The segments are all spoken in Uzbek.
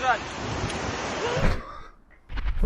Побежали.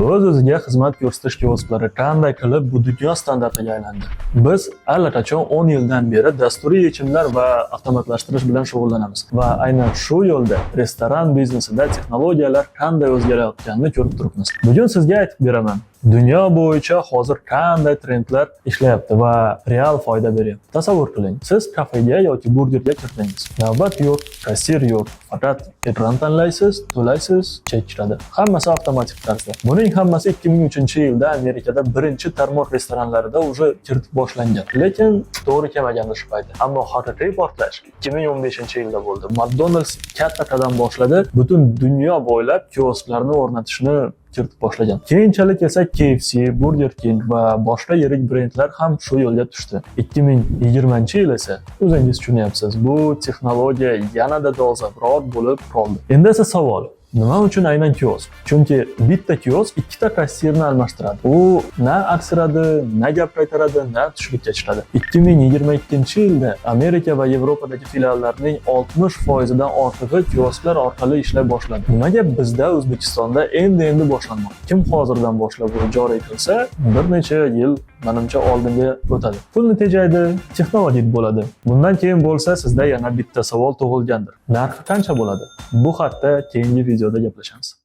O'z o'ziga xizmat ko'rsatish kiosklari qanday qilib bu dunyo standartiga aylandi? Biz allaqachon 10 yildan beri dasturiy yechimlar va avtomatlashtirish bilan shug'ullanamiz va aynan shu yo'lda restoran biznesida texnologiyalar qanday o'zgarayotganini ko'rib turibmiz. Bugun sizga aytib beraman, dunyo bo'yicha hozir qanday trendlar ishlayapti va real foyda beryapti. Tasavvur qiling, siz kafega yoki burgerga kirdingiz. Navbat yo'q, kassir yo'q, faqat ekran tanlaysiz, to'laysiz, chek chiqadi. Hammasi avtomatik tarzda. Buning hammasi 2003-yilda Amerikada birinchi tarmoq restoranlarida уже kiritib boshlangan. Lekin to'g'ri kelmagandi shu paytda. Ammo haqiqiy portlash 2015-yilda bo'ldi. McDonald's katta qadam boshladi, butun dunyo bo'ylab kiosklarni o'rnatishni kiritib boshlagan. Keyinchalik esa KFC, Burger King va boshqa yirik brendlar ham shu yo'lga tushdi. 2020-yil esa, o'zingiz tushunyapsiz, bu texnologiya yanada dolzarbroq bo'lib qoldi. Endi esa savol: nima uchun aynan kiosk? Chunki bitta kiosk ikkita kassirni almashtiradi. U na aksiradi, na gap qaytaradi, na tushlikka chiqadi. 2022-yilda Amerika va Yevropadagi filiallarning 60% dan ortig'i kiosklar orqali ishlay boshladi. Nimaga bizda, O'zbekistonda endi-endi boshlanmoqda? Kim hozirdan boshlab buni joriy qilsa, bir necha yil, manimcha, oldinga o'tadi. Pulni tejaydi, texnologik bo'ladi. Bundan keyin bo'lsa sizda yana bitta savol tug'ilgandir. Narxi qancha bo'ladi? Bu haqda keyingi videoda gaplashamiz.